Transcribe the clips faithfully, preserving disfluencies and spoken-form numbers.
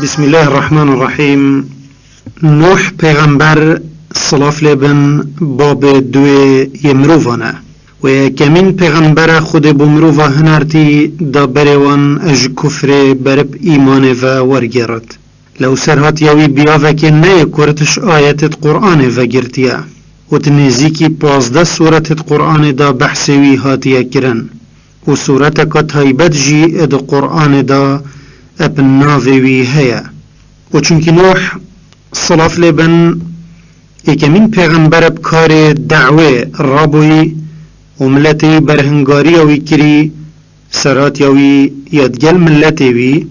Bismillahirrahmanirrahîm. Nuh pêxember, silav lê bin, babê duyê yê mirovan e. Wê yekemîn pêxembere Xwedê bo mirova hinertî da berê wan ji kufrê berib îmanê ve wergêrit. Lew serhatiya wî biyavekê neyê kurit ji ayetêt Qur'anê vegirtiye. Û di nêzîkî pazdeh sûretêt Qur'anê da behsê wî hatiye kirin. Û sûreteka taybet jî di Qur'anê da eb navê wî heye. Û çunkî Nuh, silav lê bin, yekemîn pêxember eb karê dawê rabûyî û miletê wî berhingariya wî kirî, serhatiya wî ya digel miletê wî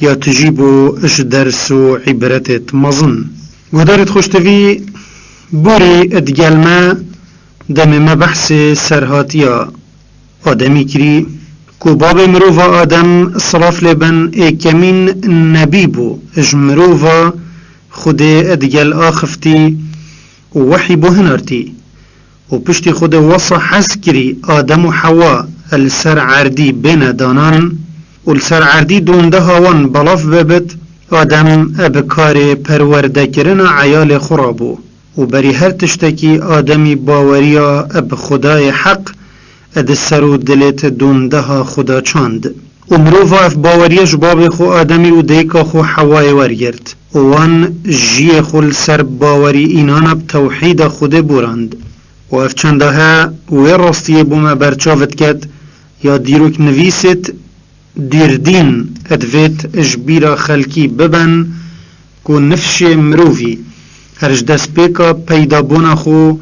ya tijî bû ji ders û îbretêt mezin. Guhdarêt xweştevî, borî digel me demê me behsê serhatiya Ademî kirî, ku babê mirova Adem, silav lê bin, êkemîn nebî bû ji mirova Xwedê digel axiftî û wehî bo hinertî. Û piştî Xwedê wesa hez kirî Adem û Hewa li ser erdî bêne danan û li ser erdî dondeha wan belav bibit, Adem eb karê perwerdekirina eyalê xwe rabû. Û berî her tiştekî Ademî baweriya eb Xwedayê Heq di ser û dilêt dondeha Xweda çand. Û mirova ev baweriya ji babê xwe Ademî û dayika xwe Hewayê wergirt. Û wan jiyê xwe li ser bawerî înana bi tewhîda Xwedê borand. Û ev çenda he wê rastiyê bo me berçav diket, ya dîrok nivîsêt dîrdîn divêt ji bîra xelkî biben ku nifşê mirovî her ji destpêka peydabûna xwe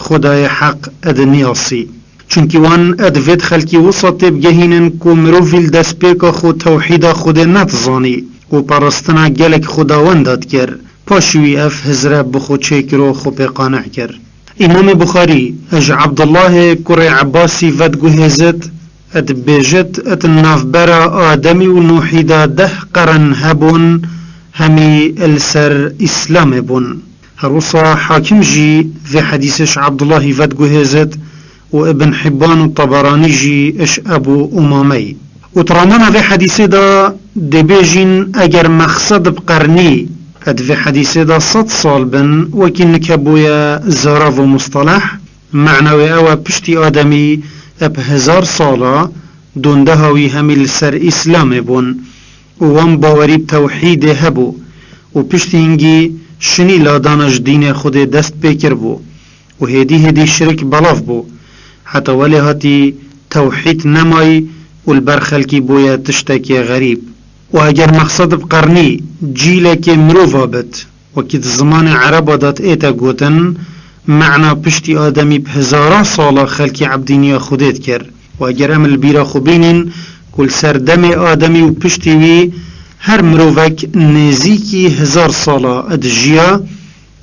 Xwedayê Heq diniyasî. Çunkî wan divêt xelkî wisa têbigehînin ku mirovî li destpêka xwe tewhîda Xwedê nedizanî û parastina gelek xwedawenda dikir. Paşî wî ev hizre bi xwe çêkir û xwe pê qaneh kir. Îmamê Buxarî ji Ebdullahê kurê Ebbasî vediguhêzit, dibêjit, di navbera Ademî û Nuhî de deh qeren hebûn, hemî li ser Îslamê bûn. Her wisa Hakim jî vê hedîsê ji Ebdullahî vediguhêzit û Ibn Hibban û Taberanî jî ji Ebû Umameyî. Û di ramana vê hedîsê de dibêjin, eger mexsed bi qernî di vê hedîsê de sed sal bin, wekî nike bûye zarav û mustaleh, mena wê ew e piştî Ademî bi hezar sala dondeha wî hemî li ser Îslamê bûn û wan bawerî bi tewhîdê hebû û piştî hingî şinî ladana ji dînê Xwedê dest pê kiribû û hêdî hêdî şirik belav bû. Heta welê hatî tewhîd nemayî û li ber xelkî bûye tiştekê xerîb. Û eger mexsed bi qernî cîlekê mirova bit, wekî di zimanê ereba de ête gotin, mena piştî Ademî bi hezaran sala xelkî ebdîniya Xwedê dikir. Û eger em li bîra xwe bînin ku li ser demê Ademî û piştî wî her mirovek nêzîkî hezar sala dijiya,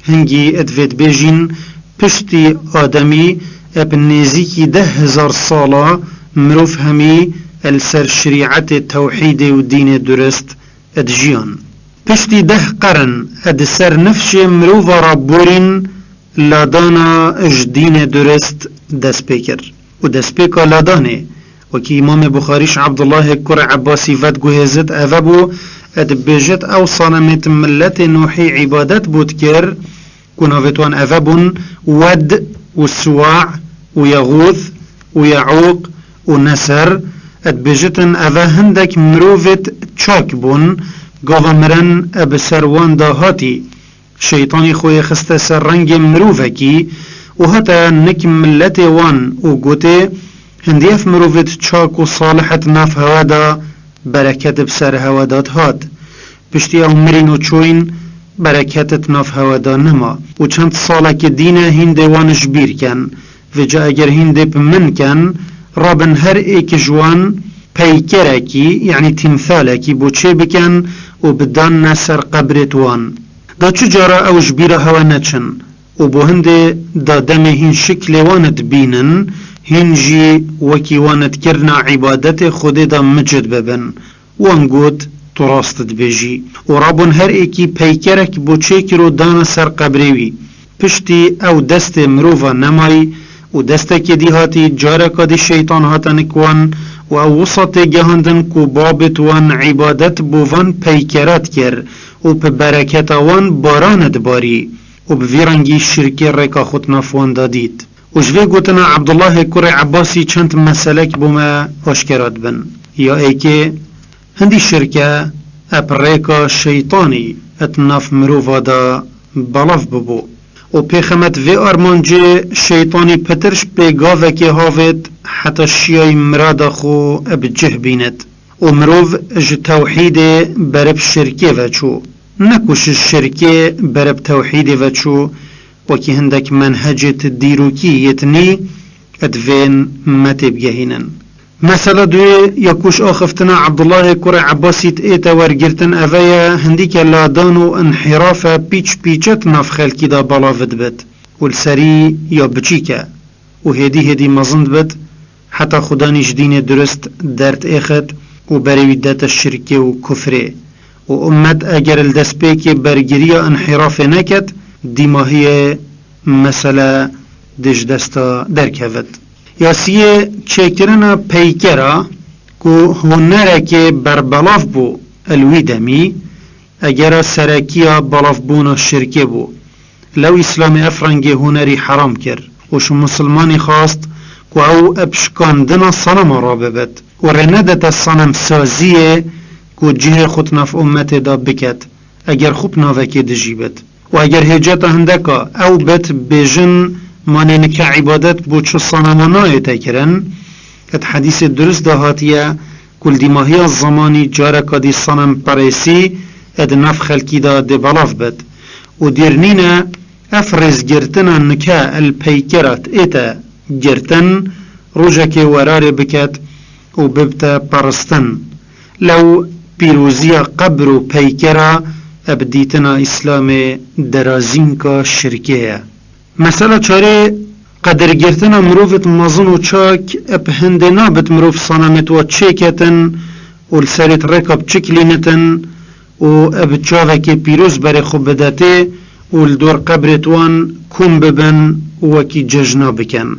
hingî divê dibêjin, piştî Ademî bi nêzîkî deh hezar sala mirov hemî li ser şerîetê tewhîdê û dînê durist dijiyan. Piştî deh qeren di ser nifşê mirova re borîn ladana ji dînê durist dest pê kir. Û destpêka ladanê, wekî Îmamê Buxarî ji Ebdullahê kurê Ebbasî vediguhêzit, eve bû, dibêjit, ew sanamêt miletê Nuhî îbadet bo dikir, ku navêt wan eve bûn, Wed û Siwa û Yexûth û Yeûq û Neser, dibêjitin, eve hindek mirovêt çak bûn, gava mirin bi ser wan de hatî. Şeytanî xwe yê xiste ser rengê mirovekî û hate nik miletê wan û gotê, hindî ev mirovêt çak û salih di nav hewe de bereket bi ser hewe de dihat. Piştî ew mirîn û çûyîn, bereket di nav hewe de nema. Û çend salekî dîne hîndê wan ji bîr ken. Vêca eger hîndê bi min ken, rabin her êk ji wan peykerekî, yanî tîmsalekî bo çê biken û bidanne ser qebrêt wan. Da çi cara ew ji bîra hewe neçin û bo hindê da demê hîn şiklê wan dibînin, hîn jî wekî wan dikirina îbadetê Xwedê de micid bibin. Wan got, tu rast dibêjî. Û rabûn her êkî peykerek bo çêkir û dana ser qebrê wî. Piştî ew destê mirova nemayî û destekê dî hatî, careka dî şeytan hate nik wan û ew wisa tê gehandin ku babêt wan îbadet bo van peykera dikir û bi bereketa wan baran dibarî û bi vî rengî şirkê rêka xwe di nav wan de dît. Û ji vê gotina Ebdullahê kurê Ebbasî çend meselek bo me aşkera dibin. Ya êkê, hindî şirke eb rêka şeytanî et nav mirova de belav bibo. Û pêxemet vê armancê şeytanî pitir ji pêgavekê havêt heta şiyayî mirada xwe bi cih bînit. Û mirov ji tewhîdê berib şirkê ve çû. Ne ku ji şirkê berib tewhîdê ve çû, wekî hindek menhecêt dîrokî yêt nî, divên me têbigehînin. Mesela duyê ya ku ji axiftina Ebdullahê kurê Ebbasî ête wergirtin eve ye, hindîke ladan û inhîrafe pîç pîçet nav xelkî de belav dibit û li serî ya biçîke û hêdî hêdî mezin dibit, heta xudanî ji dînê durist derd êxit û berê wî dete şirkê û kufrê. Û ummet eger li destpêkê bergiriya inhîrafê neket, dîmahiyê mesele dê ji desta derkevit. Ya siyê, çêkirina peykera ku hunerekê berbelav bû el wî demî, egera serekiya belavbûna şirkê bû. Lew Îslamê ev rengê hunerî heram kir û ji misilmanî xwast ku ew bi şikandina sanema re bibit û rê nedete sanemsaziyê ku cihê xwe di nav ummetê de biket, eger xwe bi navekê dijî bit. Û eger hêceta hindeka ew bit, bêjin, manê nike îbadet bo çi sanema nayête kirin? Di hedîsê durist de hatiye ku li dîmahiya zemanî careka dî sanemperêsî di nav xelkî de dê belav bit. Û dêr nîne ev rêzgirtina nike li peykera ête girtin, rojekê werarê biket û bibte peristin. Lew pîroziya qebr û peykera bi dîtina Îslamê derazînka şirkê ye. Mesela çarê, qedirgirtina mirovêt mezin û çak bi hindê nabit mirov sanemêt wa çêketin û li serêt rêka biçiklînitin û bi çavekê pîroz berê xwe bidetê û li dor qebrêt wan kom bibin û wekî cejna bikin.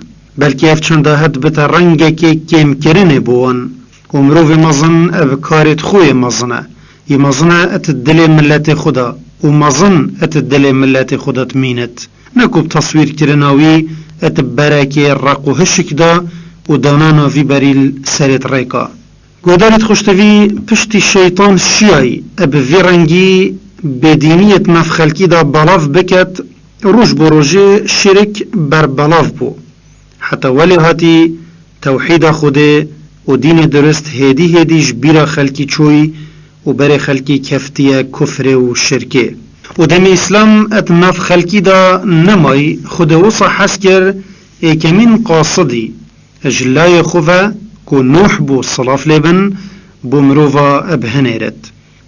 Belkî ev çenda het bite rengekê kêmkirinê bo wan. Û mirovê mezin ev karêt xwe yê mezin e. Yê mezin e et dilê miletê xwe de û mezin et dilê miletê xwe de dimînit. Ne ku bi teswîrkirina wî et berekê req û hişik de û danana vî berî li serêt rêka. Guhdarêt xweştevî, piştî şeytan şiyayî bi vî rengî bêdîniyêt nav xelkî de belav biket, roj bo rojê şirik berbelav bû. Heta welê hatî tewhîda Xwedê û dînê durist hêdî hêdî ji bîra xelkî çûyî û berê xelkî keftiye kufrê û şirkê. Û demê Îslam et nav xelkî de nemayî, Xwedê wisa hez kir êkemîn qasidî ji layê xwe ve ku Nuh bû, silav lê bin, bo mirova bihinêrit.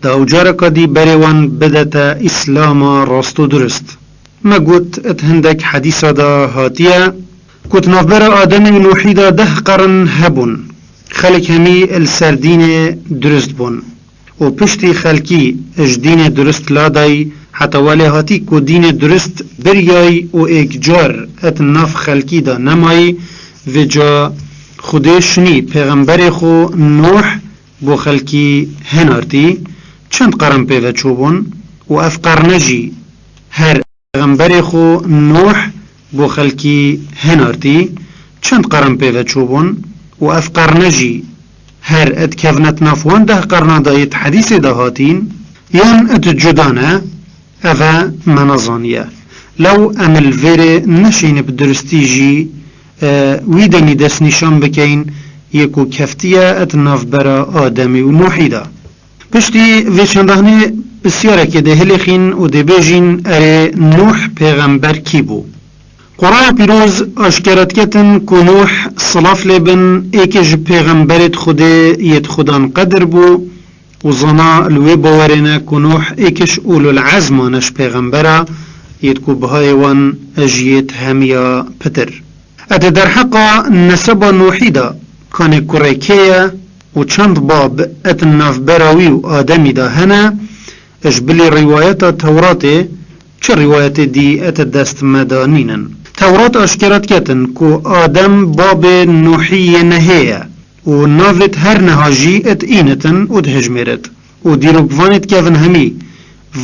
Da ew careka dî berê wan bidete Îslama rast û durist. Me got, di hindek hedîsa de hatiye, ku di navbera Ademê û Nuhî de deh qern hebûn. Xelk hemî li ser dînê durist bûn. Û piştî xelkî ji dînê durist ladayî, heta welê hatî ku dînê durist biryayî û êkcar di nav xelkî de nemayî, vêca Xwedê şinî pêxemberê xwe Nuh bo xelkî hinartî, çend qeren pê ve çûbûn û ev qerne jî her pêxemberê xwe Nuh bo xelkî hinartî, çend qeren pê ve çûbûn û ev qerne jî her dikevne di nav wan deh qerna de yê di hedîsê de hatîn, yan di cuda ne, ev e me nezaniye. Lew em li vêrê neşîne bi duristî jî, e, wî demî destnîşan bikeyin yê ku keftiye di navbera Ademî û Nuhî de. Piştî vê çendahnê pisyarekê dê hilêxîn û dê bêjîn, erê, Nuh pêxember kî bû? Qurana Pîroz aşkere diketin ku Nuh, silav lê bin, êkê ji pêxemberêt Xwedê yêt Xudan qedir bû û zana li wê bawerê ne ku Nuh êkê ji ulul ezma ne ji pêxembera yêt ku bihayê wan ji yêt hemiya pitir. Etê derheqa neseba Nuhî de, kanê kurê kê ye û çend bab et navbera wî û Ademî de hene, ji bilî rîwayeta Tewratê, çi rîwayetê dî et dest me de nînin. Tewrat aşkera diketin ku Adem babê Nuhî yê nehê ye. û navêt her neha jî id înitin û dihijmêrit. Û dîrokvanê dikevin hemî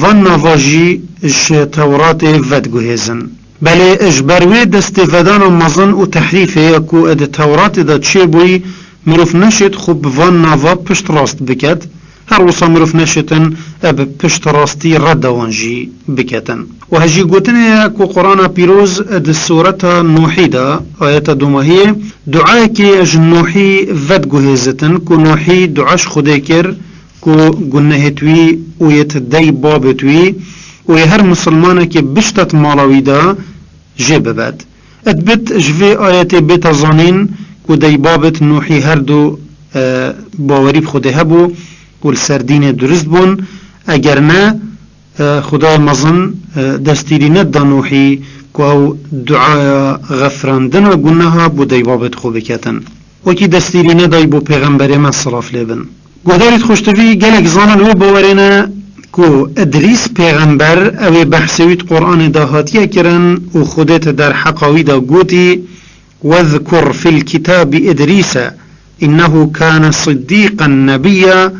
van nava jî ji Tewratê vediguhêzin. Belê ji ber wê destêvedana mezin û tehrîfê ya ku id Tewratê de çêbûyî, mirov neşêt xwe bi van nava piştrast biket, her wisa mirov neşêtin e bi piştrastî redda wan jî biketin. Û hejî gotinê ye ku Qur'ana Pîroz di Sureta Nuhî de, ayeta domahiyê, duayekê ji Nuhî vediguhêzitin ku Nuhî dua ji Xwedê kir ku gunehêt wî û yêt dey babêt wî û yê her misilmanekê biştet mala wî de jê bibet. Edbit ji vê ayetê bête zanîn ku dey babêt Nuhî her du, e, bawerî bi Xwedê hebû û li ser dînê durist bûn. Eger ne, e, Xwedayê mezin, e, destîrî neda Nuhî ku ew duaya xefirandina guneha bo dey babêt xwe biketin. Wekî destîrî nedayî bo pêxemberê me, silav lê bin. Guhdarêt xweştivî, gelek zanin wê bawerê ne ku Idrîs pêxember, ew ê behsê wî di Qur'anê de hatiye kirin û Xwedê di derheqa wî de gotî, "Wezkur fil kitabî Idrîse, innehu kane siddîqen nebiyya,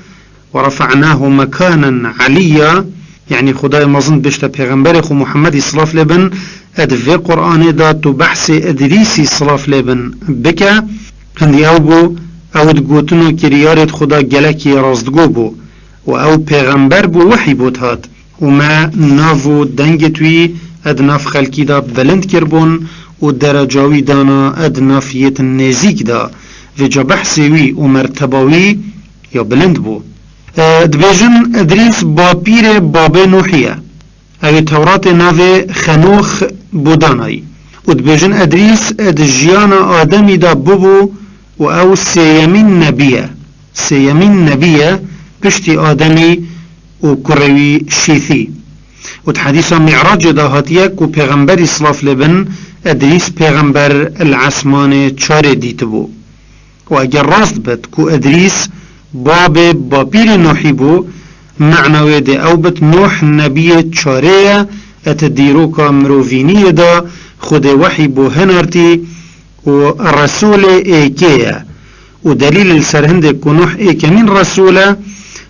we refe'nahu mekanen aliyya." Yanî Xwedayê mezin bêjte pêxemberê xwe Muhemmedî, silav lê bin, e di vê Qur'anê de tu behsê Idrîsî, silav lê bin, bike. Hindî ew bû, ew di gotin û kiryarêt xwe de gelekî rastgo bû û ew pêxember bû, wehî bo dihat. Û me nav û dengêt wî ed nav xelkî de bilind kirbûn û dereca wî dana ed nav yêt nêzîk de. Vêca behsê wî û merteba wî ya bilind bû. E, dibêjin Idrîs bapîrê babê Nuhî ye. Ew ê Tewratê navê Xenox bo danayî. Û dibêjin Idrîs di jiyana Ademî de bûbû û ew sêyemîn nebî ye. Sêyemîn nebî ye piştî Ademî û kurê wî Şîthî. Û di hedîsa Mî'racê de hatiye ku pêxemberî, silav lê bin, Idrîs pêxember li esmanê çarê dîtibû. Û eger rast bit ku Idrîs babê bapîrê Nuhî bû, mena wê dê ew bit Nuh nebiyê çarê ye, et dîroka mirovîniyê de Xwedê wehî bo hinartî û Resûlê êkê ye. Û delîl li ser hindê ku Nuh êkemîn Resûl e,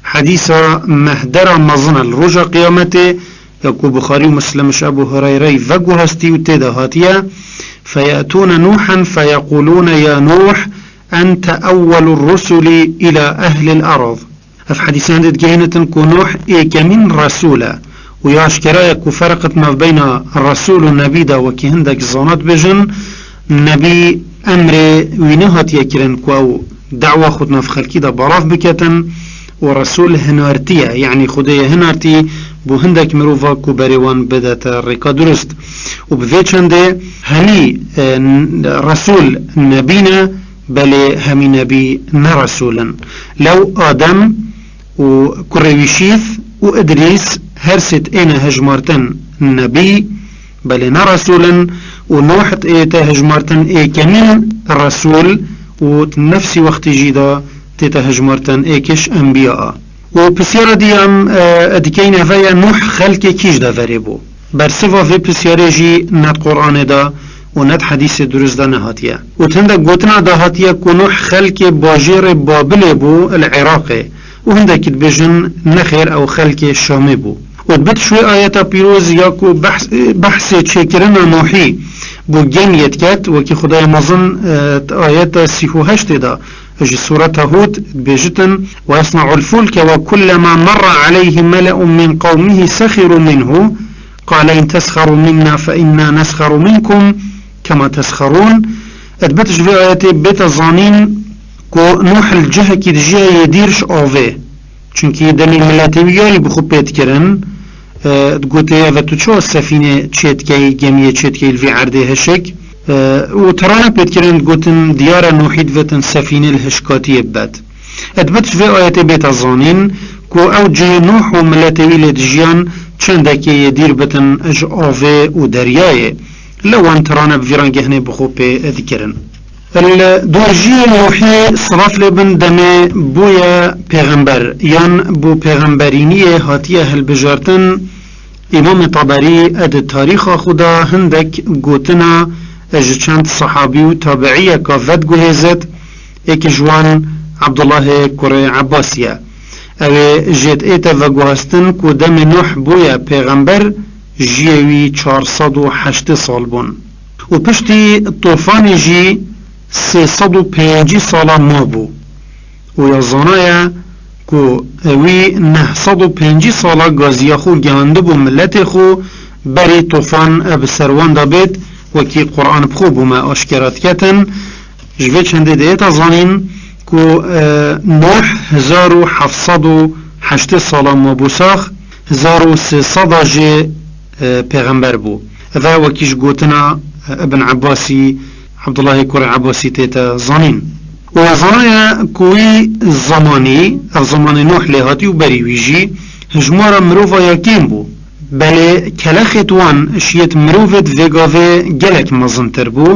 hedîsa mehdera mezin e li roja Qiyametê, ya ku Buxarî û Muslim ji Ebû Hureyreyî veguhastî û tê de hatiye, "Feyetûne Nûhen feyeqûlûne ya Nûh, ente ewwelur rusuli îla ehlil erd." Ev hedîsê hindê digihînitin ku Nûh êkemîn resûl e û ya aşkera ye ku ferq di navbeyna resûl û nebî de, wekî hindek zana dibêjin, nebî emrê wî nehatiye kirin ku ew dawa xwe di nav xelkî de belav biketin û Resûl hinartî ye, yanî Xwedê yê hinartî bo hindek mirova ku berê wan bidete rêka durist. Û bi vê çendê hemî, e, n-, Resûl nebî ne, belê hemî nebî ne Resûl in. Lew Adem û kurê wî Şîth û Idrîs her sê têne hejmartin nebî, belê ne resûl in, û Nuh tête hejmartin êkemîn resûl û nefsî wextî jî de tête hejmartin êkiş enbiya a. Û pisyara dî em, e, dikeyne ve ye, Nuh xelkê kîj deverê bû? Bersiva vê pisyarê jî ne di Qur'anê de û ne di hedîsê durist de nehatiye. Û di hindek gotina de hatiye ku Nuh xelkê bajêrê Babilê bû li Iraqê û hindekî dibêjin nexêr ew xelkê Şamê bû. Û dibit ji wê ayeta pîroz ya ku behs-, behsê çêkirina Nuhî bo gemiyê diket, wekî Xwedayê mezin, e, di ayeta sî û heştê de ji Sureta Hûd dibêjitin, "Ve yesna'ul fulke ve kullema merra aleyhi mele'un min qewmihi sehiru minhu, qale in tesheru minna fe inna nesheru minkum kema tesherun." Edbet ji vê ayetê bête zanîn ku Nuh li cihekî dijiya yê dîr ji avê. Çunkî demê miletê wî yarî bi xwe pê dikirin, e, digote, "Eve tu çawa sefîne çêdikey, gemiyê çêdikey li vî erdê hişik?" E, û tirane pê dikirin, digotin, "Diyar e Nuhî divetin sefîne li hişkatiyê bibet." Edbet ji vê ayetê bête zanîn ku ew cihê Nuh û miletê wî lê dijiyan çendekê yê dîr bitin ji avê û deryayê. Li wan tirane bi vî rengê hinê bi xwe pê dikirin. Li dor jiyê Nuhê, silav lê bin, demê bûye pêxember yan bo pêxemberîniyê hatiye hilbijartin, Îmamê Taberî di tarîxa xwe de hindek gotina ji çend sehabî û tabiîyeka vediguhêzit, Êkî ji wan Ebdullahê kurê Ebbasî ye. Ew ê jê diête veguhastin ku demê Nuh bûye pêxember, jiyê wî çar sed û heştê sal bûn. Û piştî tofanê jî sê sed û pêncî sala mabû. Û ya zana ye ku wî neh sed û pêncî sala gaziya xwe gihandibû miletê xwe, berî tofan e bi ser wan de bêt, wekî Quran bi xwe bû me aşkera diketin. Ji vê çendê diête zanîn ku, e, Nuh hezar û heft sed û heştê sala mabû sax, hezar û sê sed a jê, e, pêxember bû. Ve wekî ji gotina, e, Ibn Ebbasî, Ebdullahê kurê Ebbasî tête zanîn. Û zana ye ku wî zemanî, ev zemanê Nuh lê hatî û berî wî jî hijmara mirova ya kêm bû. Belê kelexêt wan ji yêt mirovêt vê gavê gelek mezintir bû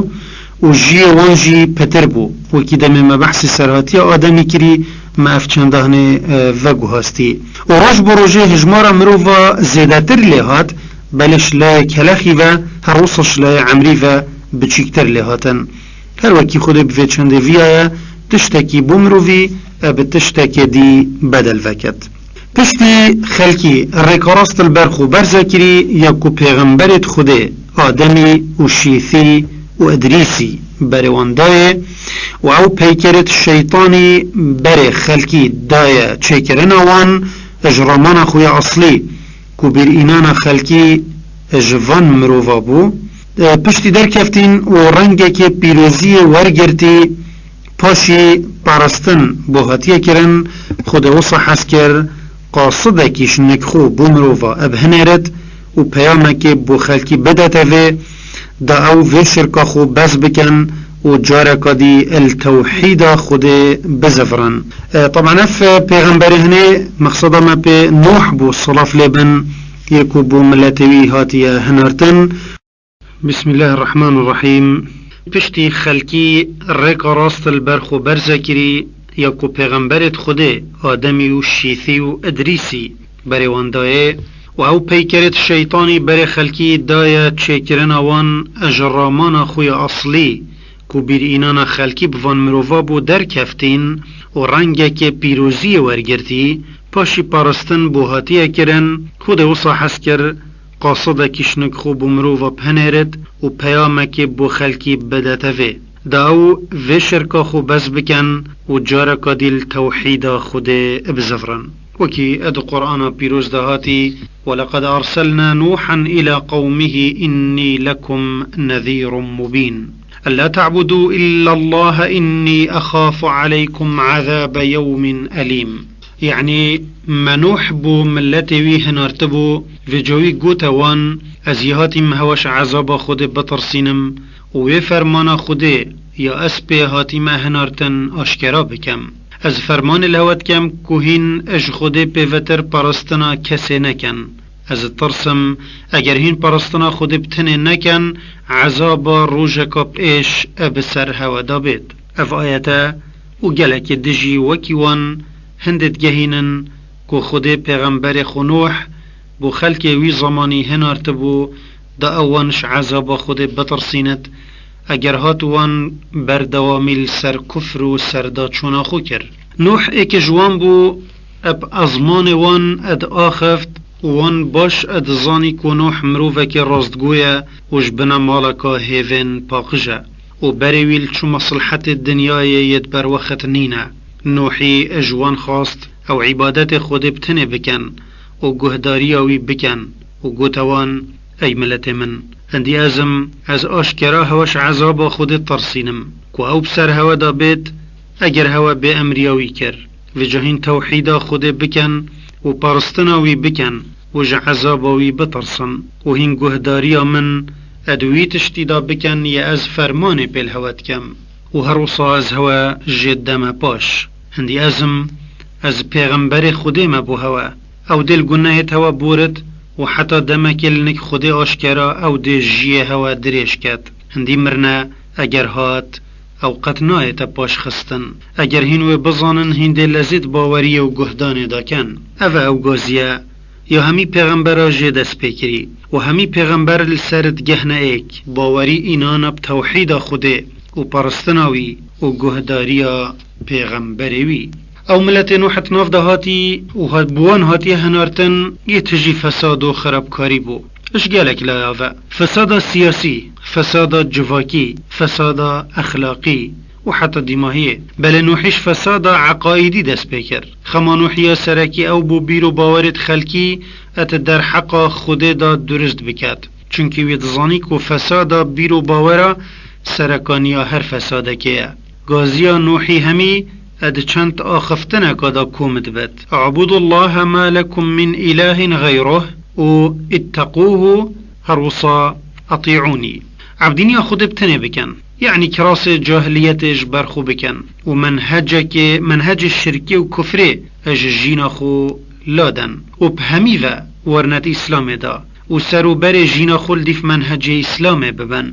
û jiyê wan jî pitir bû. Wekî demê me behsî serhatiya Ademî kirî, me ev çendahnê, e, veguhastî. Û roj bi rojê hijmara mirova zêdetir lê hat, belê ji layê kelexî ve her wisa ji layê emrî ve biçîktir lê hatin. Her wekî Xwedê bi vê çendê viyaye, tiştekî bo mirovî e bi tiştekê dî bedel veket. Piştî xelkî rêka rast li ber xwe berze kirî ya ku pêxemberêt Xwedê Ademî û Şîthî û Idrîsî berê wan dayê û ew peykerêt şeytanî berê xelkî daye çêkirina wan ji ramana xwe ya eslî ku bîrînana xelkî ji van mirova bû. Piştî derkeftîn û rengekê pîroziyê wergirtî, paşî parastin bo hatiye kirin, Xwedê wisa hez kir, qasidekî ji nik xwe bo mirova binêrit û peyamekê bo xelkî bidete vê, da ew vê şirka xwe bes bikin û careka dî li tewhîda Xwedê bizivirin. E, teban ev pêxemberê hinê, mexseda me pê Nuh bû, silav lê bin, yê ku bo miletê wî hatiye hinartin. Bismillahirrahmanirrahîm. Piştî xelkî rêka rast li ber xwe berze kirî, ya ku pêxemberêt Xwedê, Ademî û Şîthî û Idrîsî berê wan dayê û ew peykerêt şeytanî berê xelkî daye çêkirina wan ji ramana xwe ya eslî, ku bîrînana xelkî bi van mirova bû derkeftîn û rengekê pîroziyê wergirtî, paşî parastin bo hatiye kirin, Xwedê wisa hez kir, qasidekî ji nik xwe bo mirova binêrit û peyamekê bo xelkî bidete vê. Da ew vê şirka xwe bes bikin û careka dî li tewhîda Xwedê bizivirin. Wekî di Qur'ana pîroz de hatî, ولقد أرسلنا نوحا إلى قومه إني لكم نذير مبين. ألا تعبدوا إلا الله إني أخاف عليكم عذاب يوم أليم. Yanî, me Nuh bo miletê wî hinartibû, vêca wî gote wan, Ez yê hatîm hewe ji ezaba Xwedê bitirsînim û wê fermana Xwedê ya ez pê hatîme hinartin aşkera bikim. Ez fermanê li hewe dikim ku hîn ji Xwedê pêvetir parastina kesê nekin. Ez ditirsim, eger hîn parastina Xwedê bi tenê nekin, ezaba rojeka bi êş e bi ser hewe de bêt. Ev ayet e û gelekê dijî wekî wan hindê digehînin ku Xwedê pêxemberê xwe Nuh bo xelkê wî zemanî hinartibû, da ew wan ji ezaba Xwedê bitirsînit, eger hat wan berdewamî li ser kufr û serdaçûna xwe kir. Nuh êkê ji wan bû, eb ezmanê wan ed axift û wan baş ed zanî ku Nuh mirovekî rastgo ye û ji bina maleka hêvên paqij e û berê wî li çû meslhetê dinyayê yê di berwext nîne. Nuhî ji wan xwest ew îbadetê Xwedê bi tenê bikin û guhdariya wî bikin û gote wan, Ey miletê min, hindî ez im, ez aşkera hewe ji ezaba Xwedê tirsînim, ku ew bi ser hewe de bêt, eger hewe bê emriya wî kir. Vêca hîn tewhîda Xwedê bikin û parastina wî bikin û ji ezaba wî bitirsin û hîn guhdariya min ed wî tiştî de bikin yê ez fermanê pê li hewe dikim û her wisa ez hewe jê deme paş. Hindî ez im, ez pêxemberê Xwedê me bo hewe. Ew dê li gunehê hewe borit û heta demekê li nik Xwedê aşkera ew dê jiyê hewe dirêj ket. Hindî mirine, eger hat, ew qet nayête paşxistin. Eger hîn wê bizanin, hîn dê lezît baweriyê û guhdanê daken. Ev e ew gaziye ya hemî pêxembera jê dest pê kirî û hemî pêxember li ser digehne êk, bawerî, înana bi tewhîda Xwedê û parastina wî û guhdariya pêxemberê wî. Ew miletê Nuh di nav de hatî û hat, bi wan hatiye hinartin, yê tijî fesad û xerabkarî bû. Ji gelek laya ve. Fesada siyasî, fesada civakî, fesada exlaqî û heta dîmahiyê. Belê Nuhî ji fesada eqaîdî dest pê kir. Xema Nuhiya serekî ew bû bîr û bawerêt xelkî et derheqa Xwedê de durist biket. Çunkî wî dizanî ku fesada bîr û bawera serekaniya her fesadekê ye. Gaziya Nuhî hemî ed çend axiftineka de kom dibet. "Abudullaha ma lekum min ilahin xeyruh" û "Ittequhu", her wisa "Eti'ûnî". Ebdîniya Xwedê bi tenê bikin. Yanî kirasê cahiliyetê ji ber xwe bikin. Û menhecekê, menhecê şirkê û kufrê ji jîna xwe laden. Û bi hemî ve wernet Îslamê de. Û ser û berê jîna xwe li dîf menhecê Îslamê bibin.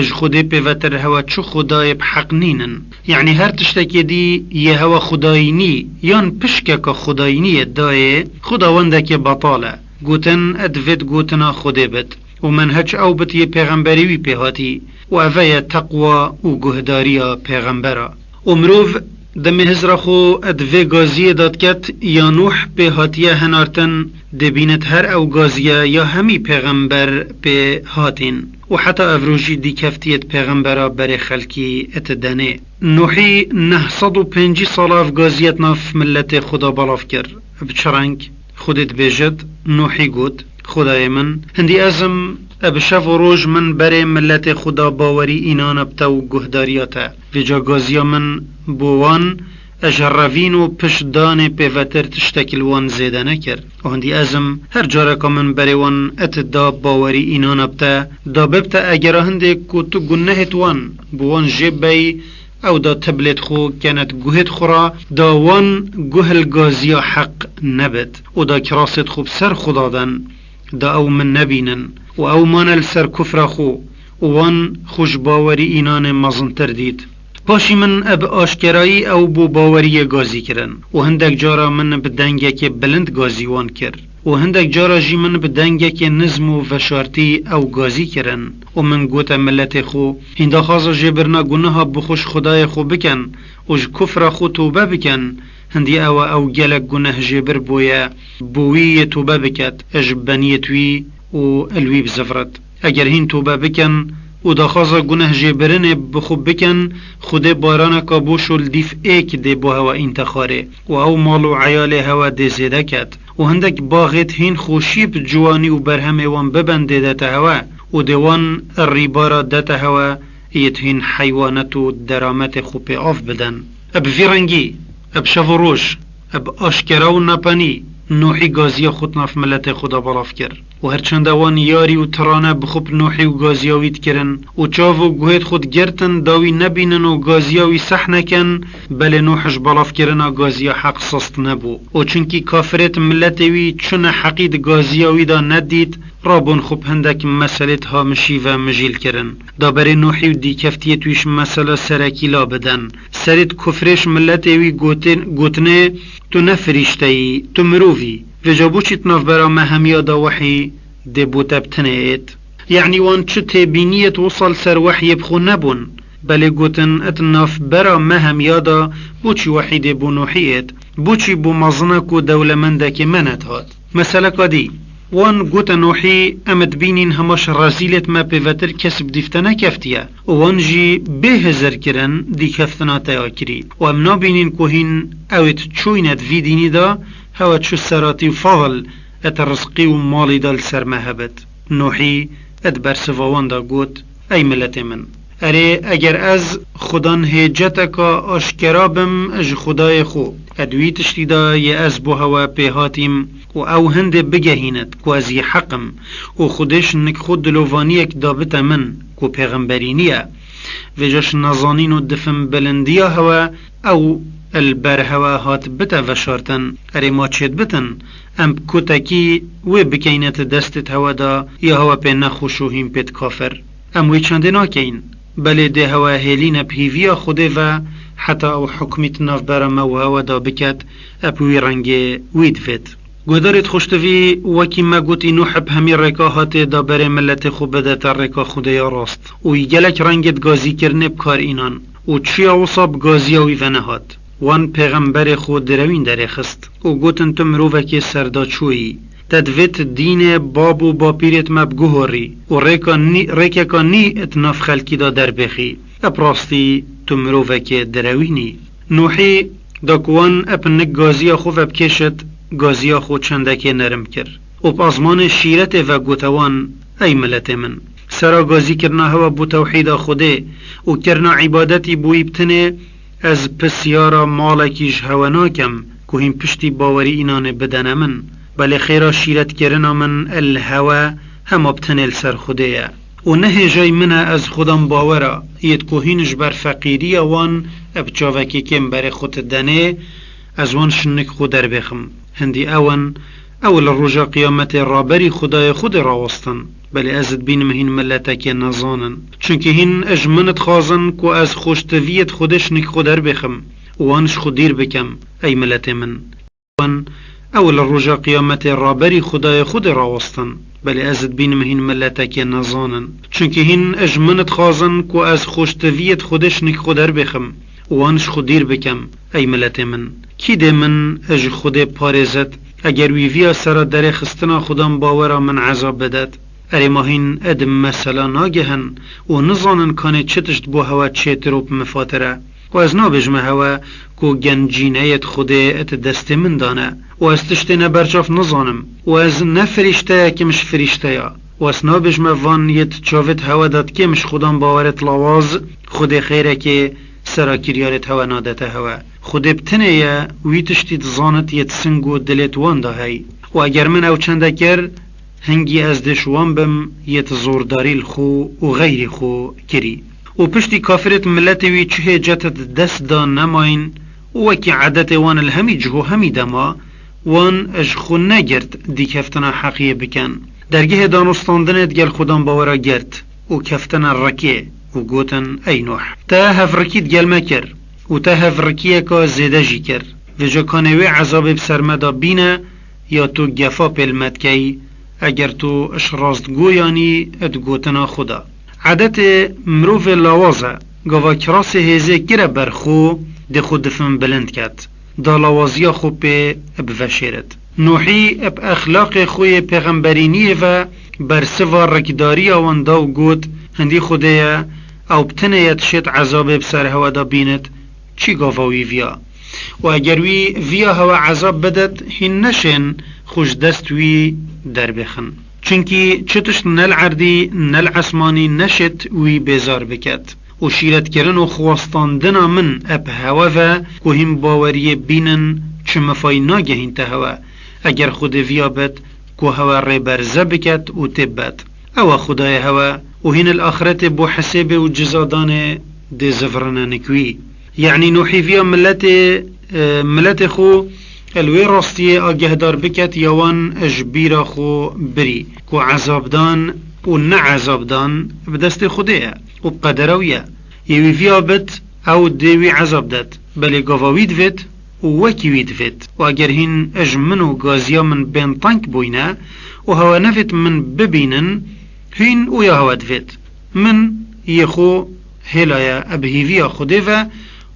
Ji Xwedê pêvetir hewe çi xwedayê bi heq nînin. Yanî her tiştekê dî yê hewe xwedayînî yan pişkeka xwedayîniyê dayê, xwedawendekê betal e. Gotin, divêt gotina Xwedê bit. Û menhec ew bit yê pêxemberê wî pê hatî. Û eve ye teqwa û guhdariya pêxembera. Û mirov demê hizra xwe di vê gaziyê de diket, ya Nuh pê hatiye hinartin, dê bînit her ew gaziye ya hemî pêxember pê hatîn. Û heta evrojî dîkeftiyêt pêxembera berê xelkî et denê. Nuhî neh sed û pêncî sala ev gaziyet nav miletê xwe de belav kir. Bi çi reng? Xwedê dibêjit, Nuhî got, Xwedayê min, hindî ez im, e bi şev û roj min berê miletê xwe de bawerî înan e bi te û guhdariya te. Vêca gaziya min bo wan, e ji revîn û piştdanê pêvetir tiştek li wan zêde nekir. Û hindî ez im, her careka min berê wan et da bawerî înan e bi te, da bib te egera hindê ku tu gunehêt wan, bi wan jê bey, ew da tiblêt xwe kenet guhêt xwe ra, da wan guh li gaziya heq nebit, û da kirasêt xwe bi ser xwe da den, da ew min nebînin, û ew mane li ser kufra xwe, û wan xwe ji bawerî înanê mezintir dît. Paşî min bi aşkerayî ew bo baweriyê gazî kirin, û hindek cara min bi dengekê bilind gazî wan kir. Û hindek cara jî min bi dengekê nizm û veşartî ew gazî kirin û min gote miletê xwe, hîn daxwaza jêbirina gunaha bi xwe ji Xwedayê xwe bikin û ji kufra xwe tobe bikin, hindî ew e ew gelek guneh jêbir bûye, bo wî yê tobe biket, ji beniyêt wî û li wî bizivrit. Eger hîn tobe bikin û daxwaza guneh jêbirinê bi xwe bikin, Xwedê baraneka boş û li dîf êk dê bo hewe întexarê û ew mal û eyalê hewe dê zêde ket. Û hindek baxêt hîn xweşî bi ciwanî û berhemê wan bibendê dete hewe û dê wan rîbara dete hewe, yêt hîn heywanet û derametê xwe pê av bidin. Bi vî rengî, bi şev û roj, bi aşkera û nepenî, Nuhî gaziya xwe di nav miletê xwe de belav kir. Û her çende wan yarî û tirane bi xwe bi Nuhî û gaziya wî dikirin û çav û guhêt xwe digirtin da wî nebînin û gaziya wî seh nekin, belê Nuh ji belavkirina gaziya heq sist nebû. Û çunkî kafirêt miletê wî çi neheqî di gaziya wî de nedît, rabûn xwe bi hindek meselêt hamişî ve mijîl kirin. Da berê Nuhî û dîkeftiyêt wî ji mesela serekî la bidin. Serêt kufrê ji miletê wî gotin, gotinê, Tu ne firîşte yî, tu mirov î. Vêca boçî di navbera me hemiya de wehî dê bo te bi tinê êt? Yanî wan çi têbîniyêt wisa li ser wehyê bi xwe nebûn? Belê gotin, di navbera me hemiya de boçî wehî dê bo Nuhî êt? Boçî bo mezina ku dewlemendekê me nedihat? Meseleka dî, wan gote Nuhî, em dibînîn hema ji rezîlêt me pêvetir kes bi dîf te nekeftiye. Û wan jî bê hizir kirin dîkeftina te ya kirî. Û em nabînîn ku hîn ewêt çûyne di vî dînî de, hewe çi seratî û fadil et rizqî û malî de li ser me hebit. Nuhî et bersiva wan de got, Ey miletê min! Erê, eger ez xudan hêceteka aşkera bim ji Xwedayê xwe, et wî tiştî de yê ez bo hewe pê hatîm û ew hindê bigehînit ku ez yê heq im û Xwedê ji nik xwe dilovaniyek dabite min ku pêxemberî niye. Vêca ji nezanîn û difin bilindiya hewe ew li ber hewe hat bite veşartin. Erê ma çêt bitin, em bi kutekî wê bikeyne ti destê hewe de ya hewe pê nexweş û hîn pê kafir. Em wê çendê nakeyin. Belê dê hewe hêlîne bi hîviya Xwedê ve heta ew hukmî di navbera me û hewe de biket, eb wî rengê wî divêt. Guhdarêt xweştivî, wekî me gotî Nuh bi hemî rêka hatê da berê miletê xwe bidete rêka Xwedê ya rast û yî gelek rengêt gazîkirinê bi kar înan. Û çiya wisa bi gaziya wî ve nehat. Wan pêxemberê xwe direwîn derêxist û gotin, Tu mirovekê serdaçû yî. Te divêt dînê bab û bapîrêt me biguhorî û rêka nî-, rêkeka nî di nav xelkî de derbêxî. Bi rastî tu mirovekê direwîn î. Nûhî da ku wan ep nik gaziya xwe vebikêşit, gaziya xwe çendekê nerim kir û bi azmanê şîretê ve gote wan, Ey miletê min! Sera gazîkirina hewa bo tewhîda Xwedê û kirina îbadetî bo wî bi tinê, ez pisyara malekî ji hewe nakem ku hîn piştî bawerî înanê bidene min. Belê xêra şîretkirina min li hewe hema bi tenê li ser Xwedê ye. Û ne hêjayî min e ez Xwedan bawera, yêt ku hîn ji ber feqîriya wan bi çavekê kêm berê xwe ti denê, ez wan ji nik xwe derbêxim. Hindî ew in, ew li roja qiyametê raberî Xwedayê xwe dê rawestin. Belê ez dibînim hîn miletekê nezanin. Çunkî hîn ji min dixwazin ku ez xweştiviyê di Xwedê ji nik xwe derbêxim û wan ji xwe dîr bikim, ey miletê min. Wan, ew li roja qiyametê raberî Xwedayê xwe dê rawestin. Belê ez dibînim hîn miletekê nezanin. Çunkî hîn ji min dixwazin ku ez xweştiviyê di Xwedê ji nik xwe derbêxim û wan ji xwe dîr bikim, ey miletê min. Kî dê min ji Xwedê parêzet, eger wî viya sera derêxistina Xwedan bawera min ezab bidet? Erê ma hîn ê di mesela nagehin û nizanin kanê çi tişt bo hewe çêtir û bi mifatir e. Û ez nabêjime hewe ku gencîneyê di Xwedê di destê min dane. Û ez tiştê ne berçav nizanim. Û ez ne firîşteyek im ji firîşteya. Û ez nabêjime van yêt çavêt hewe de dikêm ji Xwedan bawerêt lawaz, Xwedê xêrekê sera kiryarêt hewe nadete hewe. Xwedê bi tenê ye, wî tiştî dizanit yêt sing û dilêt wan de hey. Û eger min ew çende kir, hingî ez dê ji wan bim yêt zordarî li xwe û xeyrî xwe kirî. Û piştî kafirêt miletê wî çi hêcet di dest de nemayîn û wekî edetê wan li hemî cih û hemî dema, wan ji xwe negirt dîkeftina heqiyê bikin. Dergehê danûstandinê digel Xwedan bawera girt û keftine rikê û gotin, Ey Nûh! Te hevrikî digel me kir û te hevrikiyeka zêde jî kir. Vêca kanê wê ezabê bi ser me de bîne, ya tu gefa pê li me dikey, eger tu ji rastgoyanî di gotina xwe de. Edetê mirovê lawaz e, gava kirasê hêzê kire ber xwe, dê xwe difin bilind ket, da lawaziya xwe pê biveşêrit. Nûhî bi exlaqê xwe yê pêxemberîniyê ve bersiva rikdariya wan da û got, Hindî Xwedê ye, ew bi tenê ye dişêt ezabê bi ser hewe de bînit, çi gava wî viya? Û eger wî viya hewe ezab bidet, hîn neşên xwe ji dest wî derbêxin. Çunkî çi tişt ne li erdî ne li esmanî neşêt wî bêzar biket. Û şîretkirin û xwestandina min eb hewe ve ku hîn baweriyê bînin çi mifayî nagehînte hewe. Eger Xwedê viya bet ku hewe rê berze biket û tê bet. Ew e Xwedayê hewe û hîn li axretê bo hesêbê û cizadanê dê zivirine nik wî. Yanî Nûhî viya miletê, e, miletê xwe li wê rastiyê agehdar biket ya wan ji bîra xwe birî ku ezabdan û ne ezabdan bi destê Xwedê ye û bi qedera wî ye. Yê wî viya bit, ew dê wî ezab det, belê gava wî divêt û wekî wî divêt. Û eger hîn ji min û gaziya min bên teng bûyne û hewe nevêt min bibînin, hîn û ya hewe divêt. Min yê xwe hêlaye eb hîviya Xwedê ve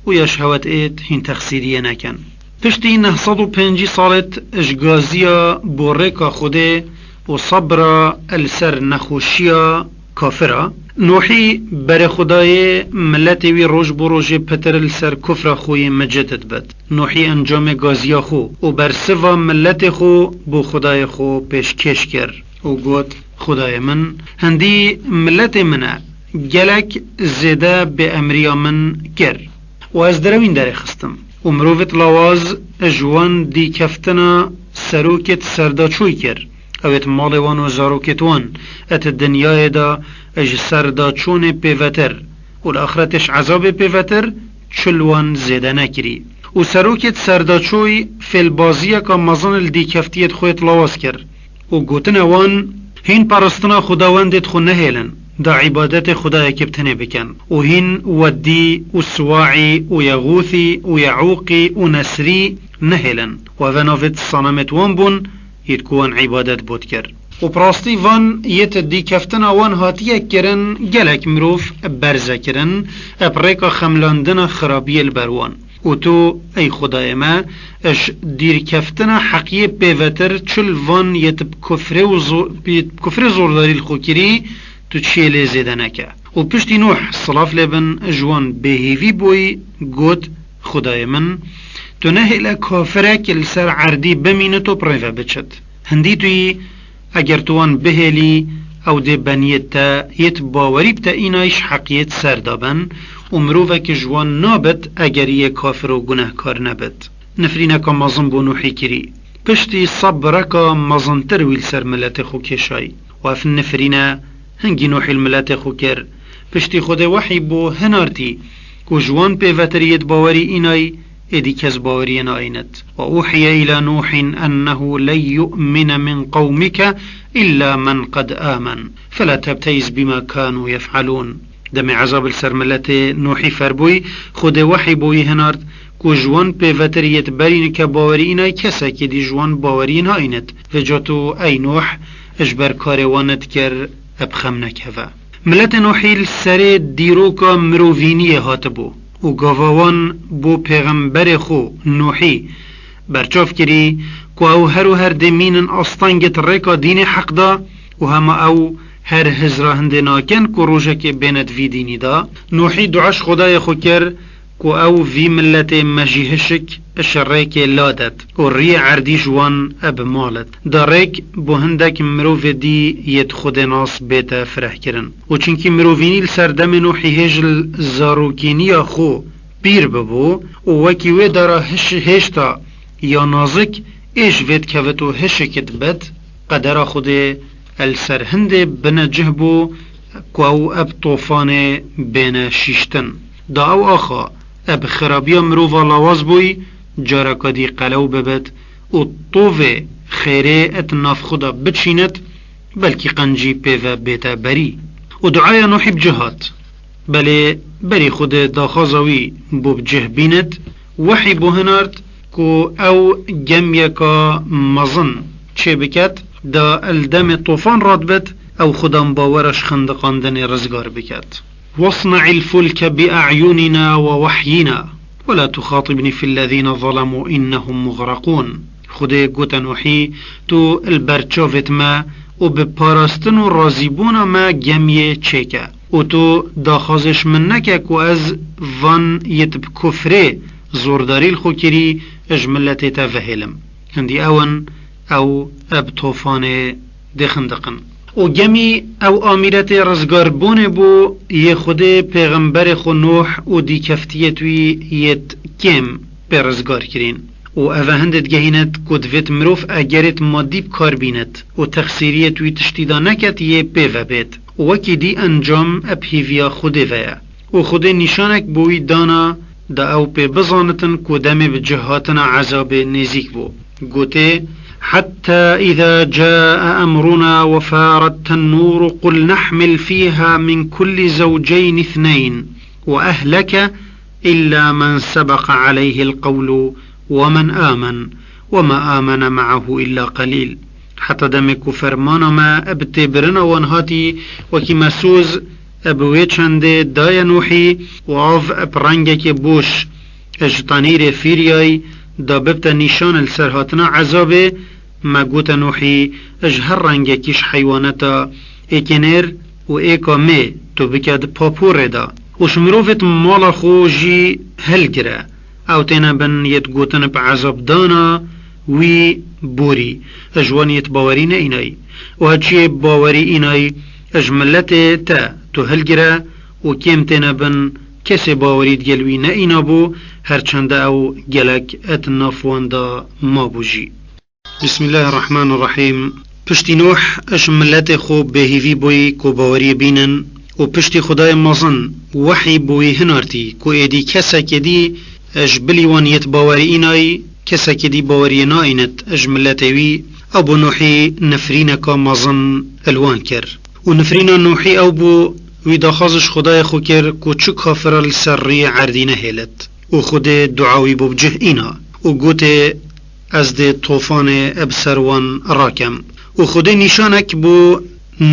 û ya ji hewe diêt hîn texsîriyê nekin. Piştî neh sed û pêncî salêt ji gaziya bo rêka Xwedê û sebra li ser nexweşiya kafira, Nûhî berê Xwedayê miletê wî roj bo rojê pitir li ser kufra xwe yê micid dibit. Nûhî encamê gaziya xwe û bersiva miletê xwe bo Xwedayê xwe pêşkêş kir û got, Xwedayê min, hindî miletê min e, gelek zêde bêemriya min kir. Û ez direwîn derêxistim. Û mirovêt lawaz ji wan dîkeftina serokêt serdaçûy kir. Ewêt malê wan û zarokêt wan et dinyayê de ji serdaçûnê pêvetir û li axretê ji ezabê pêvetir çi li wan zêde nekirî. Û serokêt serdaçûy fêlbaziyeka mezin li dîkeftiyêt xwêt lawaz kir. û gotine wan, Hîn parastina xwedawendêt xwe nehêlin, da îbadetê xwedayekê bi tenê bikin. Û hîn Weddî û Siwaî û Yexûthî û Yeûqî û Nesrî nehêlin. Û eve navêt sanamêt wan bûn, yêt ku wan îbadet bo dikir. Û bi rastî van yêt dîkeftina wan hatiye kirin, gelek mirov berze kirin, eb rêka xemlandina xirabiyê li ber wan. Û tu, ey Xwedayê me, ji dîrkeftina heqiyê pêvetir çil van yêt bi kufrê û zo-, yêt bi kufrê zordarî li xwe kirî, tu çiyê lê zêde neke. Û piştî Nuh, silav lê bin, ji wan bêhîvî bûyî, got, Xwedayê min, tu nehêle kafirek li ser erdî bimînit û bi rê ve biçit. Hindî tu yî, eger tu wan bihêlî, ew dê beniyêt te, yêt bawerî bi te înayî ji heqiyêt ser de bin û mirovek ji wan nabit eger yê kafir û gunehkar nebit. Nifrîneka mezin bo Nuhî kirî. Piştî sebreka mezintir wî li ser miletê xwe kêşayî. Û ev nifrîne hingî Nuhî li miletê xwe kir. Piştî Xwedê wehî bo hinartî ku ji wan pêvetir yêt bawerî înayî, êdî kes baweriyê naînit. وأوحي إلى نوح أنه لن يؤمن من قومك إلا من قد آمن فلا تبتئس بما كانوا يفعلون. Demê ezab li ser miletê Nuhî ferbûyî, Xwedê wehî bo wî hinart ku ji wan pêvetir yêt berî nike bawerî înayî, kesekî dî ji wan baweriyê naînit. Vêca tu, ey Nuh, ji ber karê wan nedikir, eb xem nekeve. Miletê Nuhî li serê dîroka mirovîniyê hatibû û gava wan bo pêxemberê xwe Nuhî berçav kirî ku ew her û her dê mînin astengê di rêka dînê heq de û hema ew her hizra hindê nakin ku rojekê bêne di vî dînî de. Nuhî dua ji Xwedayê xwe kir ku ew vî miletê mejîhişik ji rêkê ladet û riyê erdî ji wan eb malet. Da rêk bo hindek mirovê dî yêt Xwedênas bête firehkirin. Û çunkî mirovînî li ser demê Nuhî hêj li zarokîniya xwe pîr bibû û wekî wê dara hiş-, hêşta ya nazik êj vê dikevit û hişik dibit, qedera Xwedê el ser hindê binecih bû ku ew eb tofanê bêne şîştin. Da ew axa eb xirabiya mirova lawaz bûyî, careka dî qelew bibit û tovê xêrê et nav xwe de biçînit, belkî qencî pê ve bête berî. Û duaya Nuhî bi cih hat. Belê berî Xwedê daxwaza wî bo bi cih bînit, wehî bo hinart ku ew gemiyeka mezin çêbiket, da li demê tofan radibit, ew xudan bawera ji xindiqandinê rizgar biket. واصنع الفلك بأعيننا ووحينا ولا تخاطبني في الذين ظلموا إنهم مغرقون. Xwedê gote Nuhî, tu li ber çavêt me û bi parastin û razîbûna me gemiyê çêke. Û tu daxwazê ji min neke ku ez van yêt bi kufrê zordarî li xwe kirî ji miletê te vehêlim. Hindî ew in, ew eb tofanê dê xindiqin. Û gemî ew amîretê rizgarbûnê bû yê Xwedê pêxemberê xwe Nuh û dîkeftiyêt wî yêt kêm pê rizgar kirîn. Û eve hindê digehînet ku divêt mirov egerêt madî bi kar bînet û texsîriyêt wî tiştî da neket yê pê ve bêt. Û wekî dî encam eb hîviya Xwedê ve ye. Û Xwedê nîşanek bo wî dana, da ew pê bizanitin ku demê bi cih hatina ezabê nêzîk bû. Gotê, حتى إذا جاء أمرنا وفارت النور قلنا احمل فيها من كل زوجين اثنين وأهلك إلا من سبق عليه القول ومن آمن وما آمن معه إلا قليل. Heta demê ku fermana me bi têbirina wan hatî, wekî me soz bi wê çendê daye Nuhî û av bi rengekê boş ji tenîrê fîriyayî da bibte nîşan li ser hatina ezabê, me gote Nuhî, ji her rengekî ji heywaneta êkê nêr û êka mê tu bike di paporê de û ji mirovêt mala xwe jî hilgire. Ew têne bin yêt gotin bi ezabdana wî borî, ji wan yêt bawerî neînayî. Û heçiyê bawerî înayî, ji miletê te tu hilgire û kêm têne bin kesê bawerî digel wî neînabû, her çende ew gelek et nav wan de mabû jî. Bismillahirrahmanirrahîm. Piştî Nuh ji miletê xwe bêhîvî bûyî ku baweriyê bînin û piştî Xwedayê mezin wehî bo wî hinartî ku êdî kesekê dî ji bilî wan yêt bawerî înayî, kesekê dî baweriyê naînit ji miletê wî, ew bo Nuhî nifrîneka mezin li wan kir. Û nifrîna Nuhî ew bû, wî daxwaz ji Xwedayê xwe kir ku çi kafira li ser riyê erdî nehêlit. Û Xwedê dua wî bo bi cih îna û gotê, Ez dê tofanê bi ser wan rakem. Û Xwedê nîşanek bo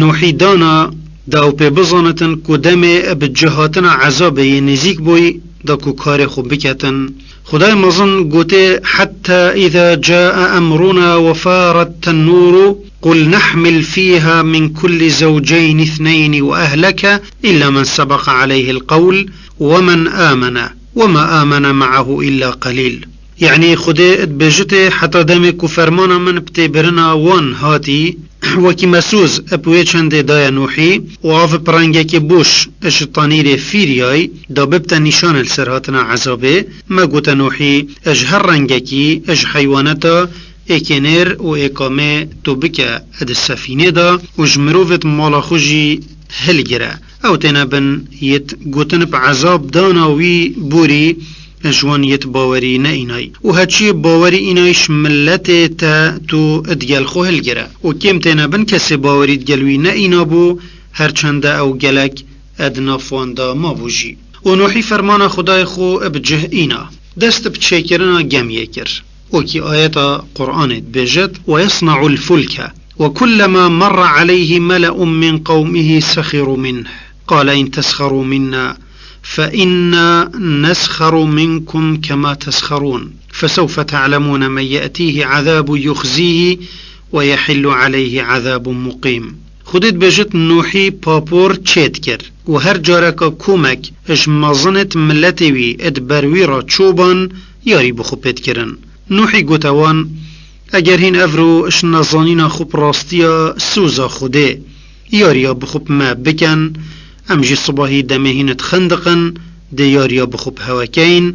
Nuhî dana, da ew pê bizanitin ku demê bi cih hatina ezabê yê nêzîk bûyî, da ku karê xwe biketin. Xwedayê mezin gotê, "Hetta îza caa emruna we faret tennûru, qul nehmil fîha min kulli zewceyn îthneyni we ehleke îlla men sebeqa aleyhil qewl we men amene." "Wema amene me'ahu illa qelîl." Yanî Xwedê dibêjitê, heta demê ku fermana min bi têbirina wan hatî, wekî me soz bi wê çendê daye Nuhî û av bi rengekê boş ji tanîrê fîriyay da bibte nîşan li ser hatina ezabê, me gote Nuhî, ji her rengekî, ji heywaneta êkê nêr û êka mê tu bike di sefînê de û ji mirovêt mala xwe jî hilgire. Ew têne bin yêt gotin bi ezab dana wî borî ji wan yêt bawerî neînay. Û heçiyê bawerî înay ji miletê te tu digel xwe hilgire. Û kêm têne bin kesê bawerî digel wî neîna bû, her çende ew gelek di nav wan de mabû jî. Û Nuhî fermana Xwedayê xwe bi cih îna. Dest bi çêkirina gemiyê kir. Wekî ayeta Qur'anê dibêjit, "Ve yesna'ul fulke, ve kullema merra aleyhi mele'un min qewmihi sexiru minh, qale in tesxeru minna, fe inna nesxeru minkum kema tesxerun, fesewfe te'lemune men ye'tihi azabun yuxzihi ve yehillu aleyhi azabun muqim." Xwedê dibêjit, Nuhî papor çêt kir û her careka komek ji mezinêt miletê wî di ber wî re çûban, yarî bi xwe pêt kirin. Nuhî gote wan, "Eger hîn evro ji nezanîna xwe bi rastiya soza Xwedê yariya bi xwe bi me bikin, em jî sibahî demê hîn dixindiqin, dê yariya bi xwe bi hewe keyin,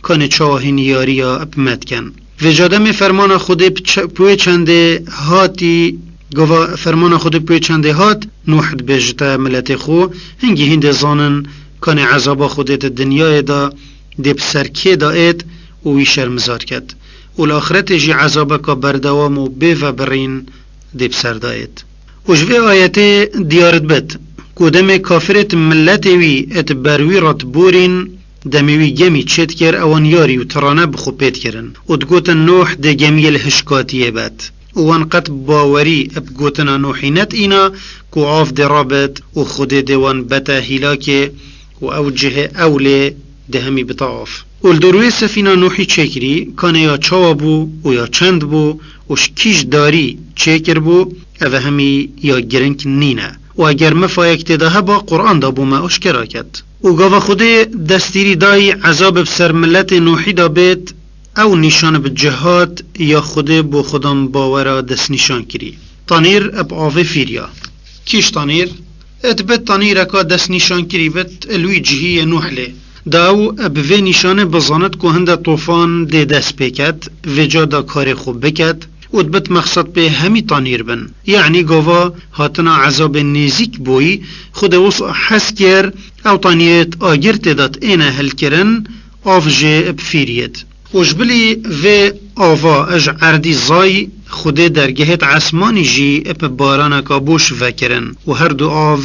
kanê çawa hîn yariya bi me dikin." Vêca demê fermana Xwedê bi çe-, bi wê çendê hatî, gava fermana Xwedê bi wê çendê hat, Nuh dibêjite miletê xwe, hingî hîn dê zanin, kanê ezaba Xwedê di dinyayê de dê bi ser kê de êt û wî şermizar ket. Û li axretê jî ezabeka berdewam û bê vebirîn dê bi ser de êt. Û ji vê ayetê diyar dibit ku demê kafirêt miletê wî di ber wî re diborîn, demê wî gemî çêdikir, ewan yarî û tirane bi xwe pêt kirin û digotin, "Nuh dê gemiyê li hişkatiyê bet." Û wan qet bawerî bi gotina Nuhî netîna ku av dê rabit û Xwedê dê wan bete hîlakê û ew cihê ewlê dê hemî bite av. Û li dor wê sefîna Nuhî çêkirî, kanê ya çawa bû û ya çend bû û ji kîj darî çêkiribû, ev hemî ya giring nîne. Û eger mifayek tê de heba, Quran da bo me aşkera ket. Û gava Xwedê destîrî dayî ezab bi ser miletê Nuhî de bêt, ew nîşan bi cihat ya Xwedê bo xudan bawera destnîşan kirî. Tanîr bi avê fîriya. Kîj tanîr? Dibit tanîreka destnîşankirî bit li wî cihiyê Nuh lê. Da ew bi vê nîşanê bizanit ku hinde tofan dê dest pê ket, vêca da karê xwe biket û dibit mexsed pê hemî tanîr bin. Yanî gava hatina ezabê nêzîk bûyî, Xwedê wisa hez kir, ew tanîrêt agir tê de êne hilkirin, av jê bi fîriyêt. Û ji bilî vê ava ji erdî zay Xwedê dergehêt esmanî jî bi baraneka boş vekirin û her du av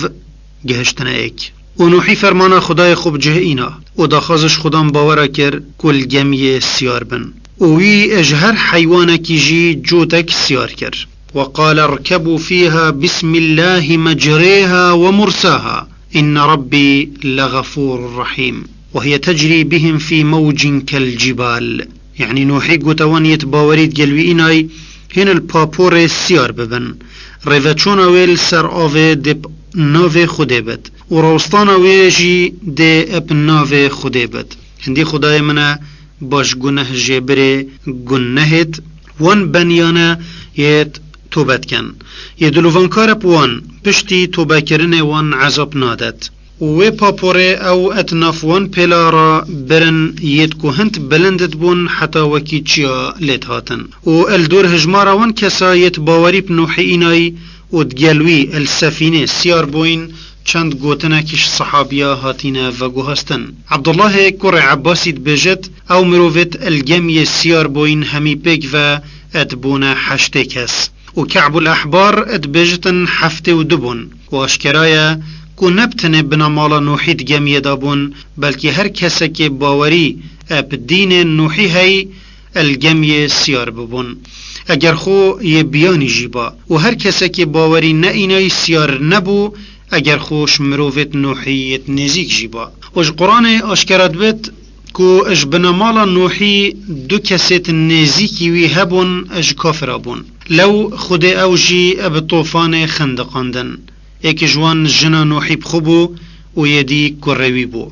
gihiştine êk. Û Nuhî fermana Xwedayê xwe bi cih îna û daxwaz ji xudan bawera kir ku li gemiyê siyar bin. Û wî ji her heywanekî jî cotek siyar kir. Ve qale irkebû fîha bismillahî mecrêha we mursaha. Inne Rabbî lexefûrur rehîm. Ve hiye tecrî bihim fî mewcin kel cibal. Yanî Nuhî gote wan yêt bawerî digel wî înay hîn li paporê siyar bibin. Rêveçûna wê li ser avê dê bi navê Xwedê bit û rawestana wê jî dê bi navê Xwedê bit. Hindî Xwedayê min e, baş guneh jê birê gunehêt wan beniyane yêt tobe dikin. Yê dilovankar e bi wan, piştî tobekirinê wan ezab nadet. Û wê paporê ew et nav wan pêla re birin yêt ku hind bilind dibûn heta wekî çiya lê dihatin. Û el dor hijmara wan kesa yêt bawerî bi Nuhî înayî û digel wî el sefînê siyar bûyîn, çend gotinekî ji sehabiya hatîne veguhastin. Ebdullahê kurê Ebbasî dibêjit, ew mirovêt el gemiyê siyar bûyîn hemî pêk ve et bûne heştê kes. Û Ke'bul Ehbar dibêjitin heftê û du bûn. Û aşkera ye ku ne bi tenê bina mala Nuhî di gemiyê de bûn, belkî her kesekê bawerî bi dînê Nuhî hey, el gemiyê siyar bibûn. eger xwe yê biyanî jî ba. Û her kesekê bawerî ne înayî siyar nebû, eger xwe ji mirovêt Nuhî yêt nêzîk jî ba. Û ji Quranê aşkera dibêt ku ji binemala Nuhî du kesêt nêzîkî wî hebûn, ji kafira bûn. Lew Xwedê ew jî bi tofanê xendiqandin. Êk ji wan jina Nuhî bi xwe bû û yê dî kurê wî bû.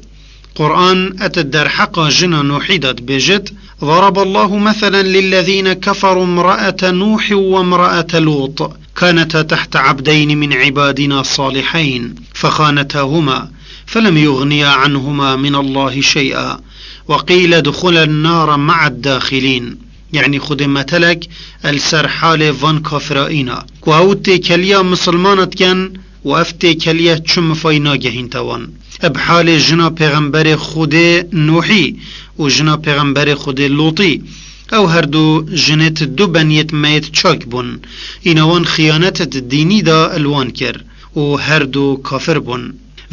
Quran et derheqa jina Nuhî de dibêjit: ضرب الله مثلا للذين كفروا امرأة نوح وامرأة لوط كانتا تحت عبدين من عبادنا صالحين فخانتاهما فلم يغنيا عنهما من الله شيئا وقيل ادخلا النار مع الداخلين. Yanî Xwedê metelek li ser halê van kafira îna, ku ew têkeliya misilmana dikin û ev têkeliye çi mifayî nagehînte wan. Bi halê jina pêxemberê Xwedê Nuhî û jina pêxemberê Xwedê Lûtî, ew her du jinêt du beniyêt meyêt çak bûn. Îna wan xiyanetet dînî da li wan kir û her du kafir bûn.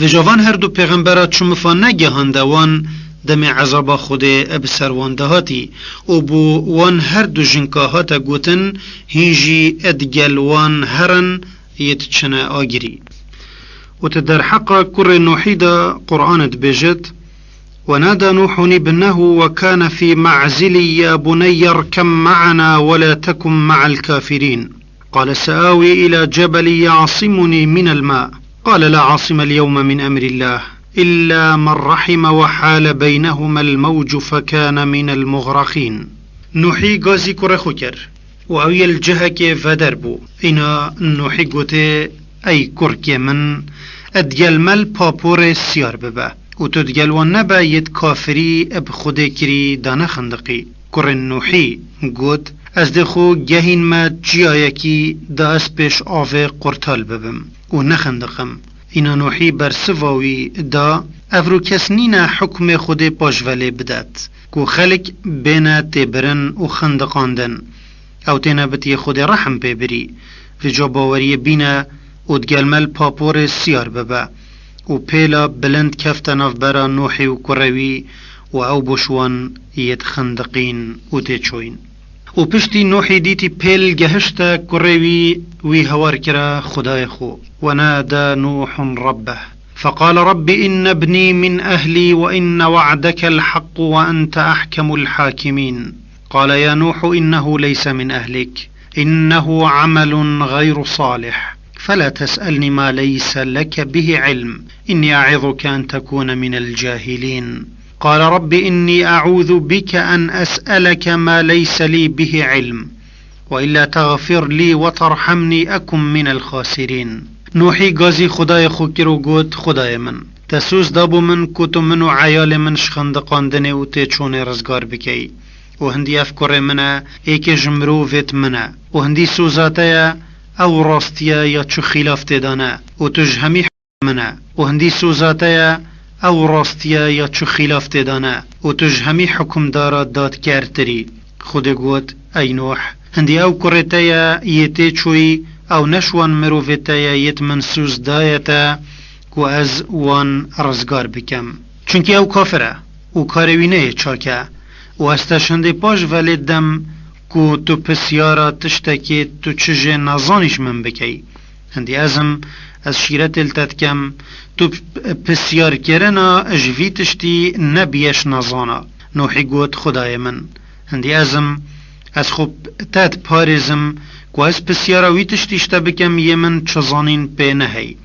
Vêca van her du pêxembera çi mifa negehande wan demê ezaba Xwedê bi ser wan de hatî û bo wan her du jinka hate gotin, hîn jî digel wan herin yêt çine agirî. Û ti derheqa kurê Nuhî de Quran dibêjit: ونادى نوح ابنه وكان في معزل يا بني اركب معنا ولا تكن مع الكافرين. قال سآوي إلى جبل يعصمني من الماء. قال لا عاصم اليوم من أمر الله إلا من رحم وحال بينهما الموج فكان من المغرقين. Nuhî gazî kurê xwe kir û ew yê li cihekê veder bû. Îna Nuhî gotê: Ey kurkê min, digel me li paporê siyar bibe û tu digel wan nebe yêt kafirî bi Xwedê kirî da nexindiqî. Kurê Nuhî got: Ez dê xwe gehînme çiyayekî da ez pêş avê qurtal bibim û nexindiqim. Îna Nuhî bersiva wî da: Ev rû kes nîne hukmê Xwedê paş ve lê bidet, ku xelk bêne têbirin û xindiqandin. Ew têne bitiyê Xwedê rehm pê birî. Vêca baweriyê bîne û digel me li paporê siyar bibe. Û pêla bilind kefte navbera Nuhî û kurê wî û ew bo ji wan yêt xindiqîn û têçoyîn. û piştî Nuhî dîtî pêl gehişte kurê wî, wî hewar kira Xwedayê xwe. ونادى نوح ربه فقال رب إن ابني من أهلي وإن وعدك الحق وأنت أحكم الحاكمين. قال يا نوح إنه ليس من أهلك إنه عمل غير صالح فلا تسألني ما ليس لك به علم إني أعظك أن تكون من الجاهلين. قال رب إني أعوذ بك أن أسألك ما ليس لي به علم وإلا تغفر لي وترحمني أكن من الخاسرين. Nuhî gazî Xwedayê xwe kir û got: Xwedayê min, te soz dabû min ku tu min û eyalê min ji xendiqandinê û têçûnê rizgar bikey. Û hindî ev kurê min e, êkê ji mirovêt min e. Û hindî soza te ye, ew rastiye ya çi xîlaf tê de ne. Û tu ji hemî min e. Û hindî soza te ye, ew rastiye ya çi xîlaf tê de ne. Û tu ji hemî hukimdara dadkertir î. Xwedê got: Ey Nuh, hindî ew kurê te ye yê tê çoyî, ew ne ji wan mirovê te ye yêt min soz daye te, ku ez wan rizgar bikim. Çunkî ew kafir e û karê wî neyê çak e. Û ez te ji hindê paş ve lê dem ku tu pisyara tiştekê tu çi jê nezanî ji min bikey. Hindî ez im, ez şîretê li te dikem, tu p-, pisyarkirina ji vî tiştî nebiye ji nezana. Nuhî got: Xwedayê min, hindî ez im, ez xwe te diparêzim ku ez pisyara wî tiştî ji te bikem yê min çi zanîn pê nehey.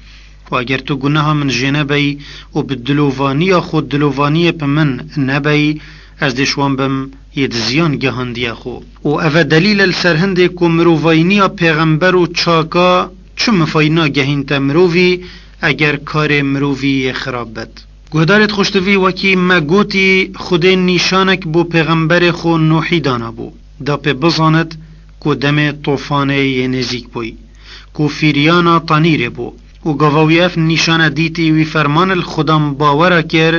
Û eger tu guneha min jê nebeyî û bi dilovaniya xwe dilovaniyê bi min nebeyî, ez dê ji wan bim yê di ziyan gihandiye xwe. Û ev e delîl e li ser hindê ku mirovayîniya pêxember û çaka çi mifayî nagehînte mirovî, eger karê mirovî yê xirab bet. Guhdarêt xweştivî, wekî me gotî, Xwedê nîşanek bo pêxemberê xwe Nuhî danabû, da pê bizanit ku demê tofanê yê nêzîk bûy, ku fîriyana tanîrê bû. Û gava wî ev nîşane dîtî, wî ferman li Xudan bawera kir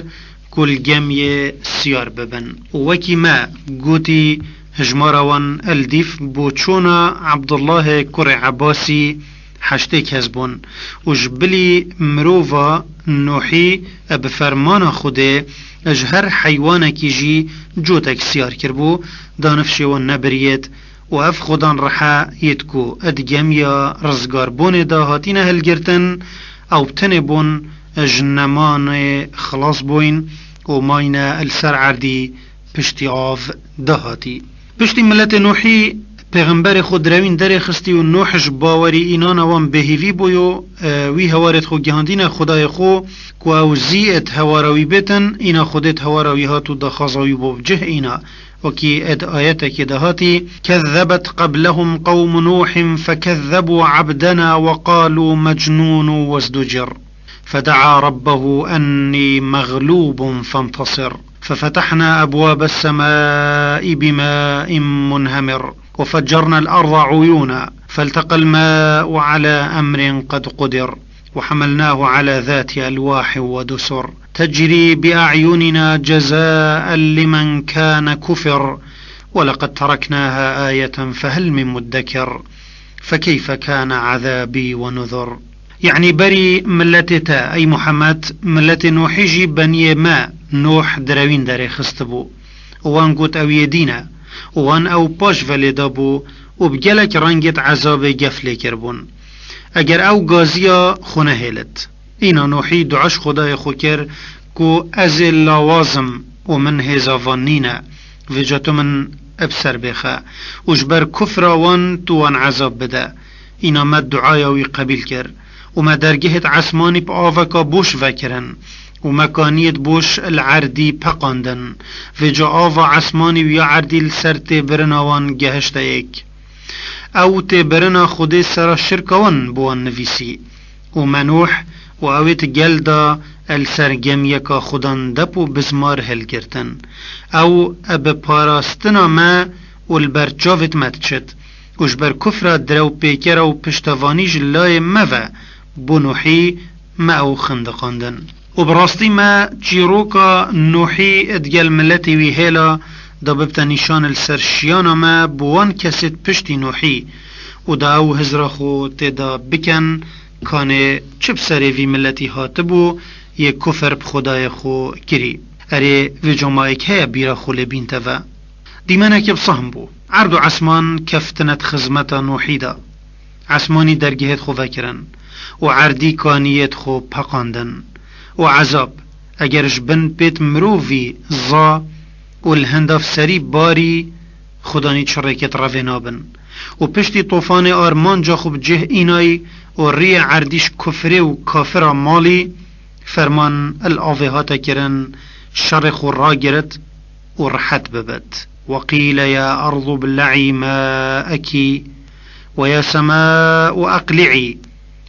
ku li gemiyê siyar bibin. Û wekî me gotî, hijmara wan li dîf bo çûna Ebdullahê kurê Ebasî heştê kes bûn. Û ji bilî mirova Nuhî bi fermana Xwedê ji her heywanekî jî cotek siyar kiribû, da nifşê wan nebiriyêt û ev xudan rihe yêt ku di gemiya rizgarbûnê de hatîne hilgirtin, ew bi tenê bûn ji nemanê xilas bûyn û mayne li ser erdî piştî av de hatî. Piştî miletê Nuhî pêxemberê xwe direwîn derê xistî û Nuh ji bawerî înana wan bêhîvî bûyo, e, wî hewarêt xwe gihandîne Xwedayê xwe ku ew zî êt hewara wî bêtin, îna Xwedêt hewara wî hat û daxwaza wî bo bi cih îna. Wekî ed ayetekê de hatî, كذبت قبلهم قوم نوح فكذبوا عبدنا وقالوا مجنون وازدجر. فدعا ربه أني مغلوب فانتصر. ففتحنا أبواب السماء بماء منهمر. وفجرنا الأرض عيونا. فالتقى الماء على أمر قد قدر. وحملناه على ذات ألواح ودسر. تجري بأعيننا جزاء لمن كان كفر. ولقد تركناها آية فهل من مدكر. فكيف كان عذابي ونذر. Yanî berî miletê te, ey Muhammed, miletê Nuhî jî beniyê me, Nuh direwîn derê xistibû. Û wan got ew yê dîn e. Û wan ew paş ve lê dabû û bi gelek rengêt ezabê gef lê kiribûn. Eger ew gaziya xwe nehêlit. Îna Nuhî dua ji Xwedayê xwe kir ku ez ê lawaz im û min hêza van nîne, vêca tu min bi ser bêxe û ji ber kufra wan tu wan ezab bide. Îna me duaya wî qebîl kir û me dergehêt esmanî bi aveka boş vekirin û me kaniyêt boş li erdî peqandin. Vêca ava esmanî û ya erdî li ser têbirina wan gehişte yek. Ew têbirina Xwedê sera şirka wan bi wan nivîsî. Û me Nuh û ewêt gel da el ser gemiyeka Xudan dep û bizmar hilgirtin. Ew bi parastina me û li ber çavêt me diçit. Û ji ber kufra direwpêkera û piştevanî ji layê me ve bo Nuhî me ew xindiqandin. Û bi rastî me çîroka Nuhî digel miletê wî hêla da bibte nîşan li ser şiyana me bi wan kesêt piştî Nuhî û da ew hizra xwe tê de bikin, kanê çi bi serê vî miletî hatibû, yê kufr bi Xwedayê xwe kirî. Erê, vê camayek heye bîra xwe lê bînte ve. Dîmeneke bi sehm bû. Erd û esman keftine di xizmeta Nuhî de. Esmanî dergehêt xwe vekirin û erdî kaniyêt xwe peqandin. Û ezab, eger ji bin pêt mirovî za û li hindav serî barî, Xudanî çi rêkêt revê nabin. Û piştî tofanê armanca xwe bi cih înayî û riyê erdî ji kufrê û kafira malî, ferman li avê hate kirin, şerê xwe ragirt û rihet bibit. وقيل يا أرض ابلعي ماءك ويا سماء أقلعي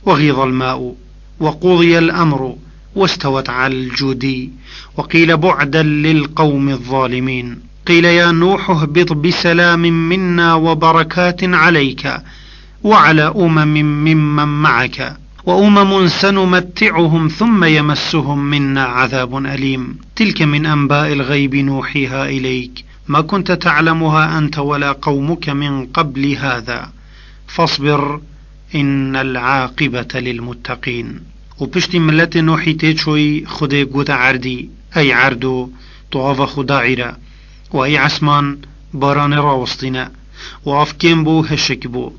وغيض الماء وقضي الأمر واستوت على الجودي وقيل بعدا للقوم الظالمين. قيل يا نوح اهبط بسلام منا وبركات عليك وعلى أمم ممن معك وأمم سنمتعهم ثم يمسهم منا عذاب أليم. تلك من أنباء الغيب نوحيها إليك ما كنت تعلمها أنت ولا قومك من قبل هذا فاصبر إن العاقبة للمتقين. û piştî miletê Nuhî tê çoyî Xwedê gote erdî, ey erdo, tu ava xwe daîre. Û ey esman, baranê rawestîne. Û av kêm bû, hişik bû.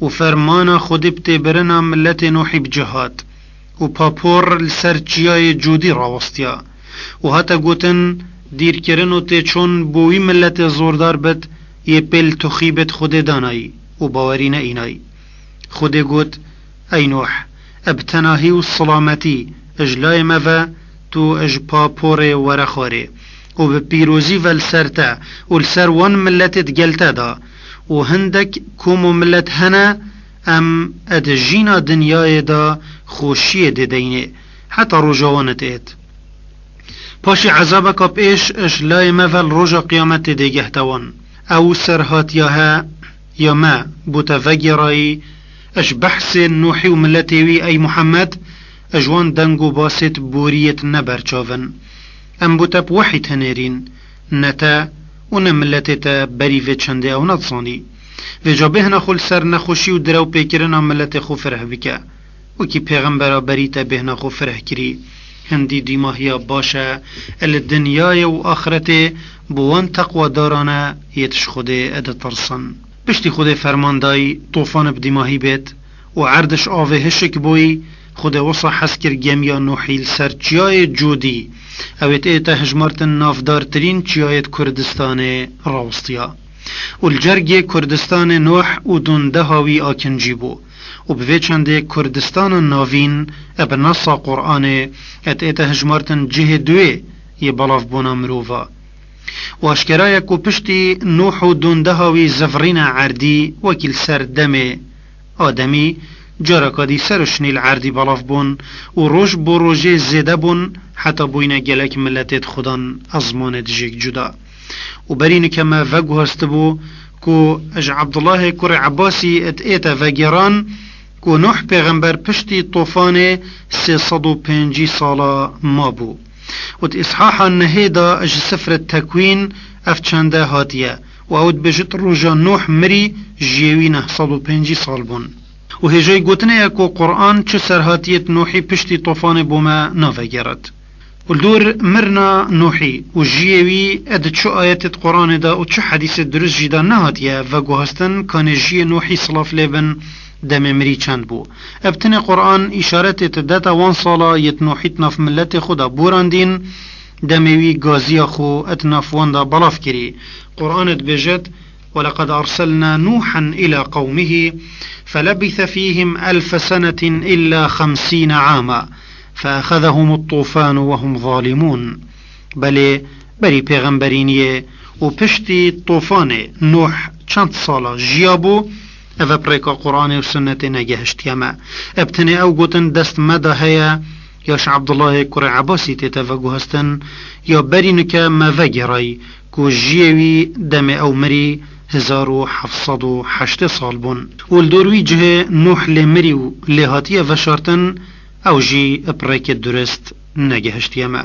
Û fermana Xwedê bi têbirina miletê Nuhî bi cih hat. Û papor li ser çiyayê Cûdî rawestiya. Û hate gotin, dîrkirin û têçûn bo wî miletê zordar bit, yê pê li tuxî bit Xwedê danayî û bawerî neînayî. Xwedê got, Ey Nuh, bi tenahî û silametî ji layê me ve, tu ji paporê were xwarê û bi pîrozî ve li ser te û li ser wan miletê di gel te de û hindek kom û milet hene, em di jîna dinyayê de xweşiyê dê deynê, heta roja wan êt. Paşê ezabeka pêş ji layê me ve li roja qiyametê dê gehte wan. Ew serhatiya he ya me bo te vegêrayî, ji behsê Nuhî û miletê wî, ey Muhammed, ji wan deng û basêt boriyêt neberçavin. Em bo te bi wehî tenêrîn, ne te û ne miletê te berî vê çendê ew nedizanî. Vêca bêhna xwe li ser nexweşî û direwpêkirina miletê xwe fireh bike. Wekî pêxembera berî te bêhna xwe fireh kirî. Hindî dîmahiya baş e, li dinyayê û axretê bi wan teqwadaran e yêt ji Xwedê ditirsin. Piştî Xwedê ferman dayî tofan bi dîmahî bêt û erd ji avê hişik bûyî, Xwedê wisa hez kir gemiya Nuhî li ser çiyayê Cûdî, ew ê tê te hijmartin navdartirîn çiyayê di Kurdistanê rawestiya. Û li cergê Kurdistanê Nuh û dundeha wî akincî bû. Û bi vê çendê Kurdistana Navîn e bi nasa Qur'anê e tê te hijmartin cihê duê yê belavbûna mirova. Û aşkera ye ku piştî Nuh û dundeha wî zivirîne erdî wekî li ser demê Ademî, careka dî ser û şinî li erdî belav bûn û roj bo rojê zêde bûn, heta bûyne gelek miletê di xudan ezmanê dijêk cuda. Û berî nike me veguhestibû ku ji Ebdullahê kurê Ebbasî êt ête vegêran ku Nuh pêxember piştî tofanê sê sed û pêncî sala mabû. Û di Îshaha nehê de ji sifrê Tekwîn ev çende hatiye û ew dibêjit roja Nuh mirî jiyê wî neh sed û pêncî sal bûn. Û hêjayî gotinê ye ku Quran çi serhatiyê di Nuhî piştî tofanê bo me navegeret. Û li dor mirina Nuhî û jiyê wî e di çi ayetê di Quranê de û çi hedîsê dirust jî de nehatiye veguhestin kanê jiyê Nuhî silav lê bin demê mirî çend bû. Ev tinê Quran îşaretê ti deta wan sala yê ti Nuhî di nav miletê xwe de borandîn, demê wî gaziya xwe di nav wan de belav kirî. Quran dibêjit, ولقد أرسلنا نوحا إلى قومه فلبث فيهم ألف سنة إلا خمسين عاما فأخذهم الطوفان وهم ظالمون. Belê, berî pêxemberîniyê û piştî tofanê Nuh çend sala jiya bû, ev bi rêka Quranê û Sunnetê negehiştiye me. Ev tenê ew gotin dest me de heye, ya ji Abdullahê kurê Ebasî tête veguhestin, ya berî nike me vegêrayî ku jiyê wî demê ew mirî hezar û heft sed û heştê sal bûn. Û li dor wî cihê Nuh lê mirî û lê hatiye veşartin, ew jî bi rêkê durist negehiştiye me.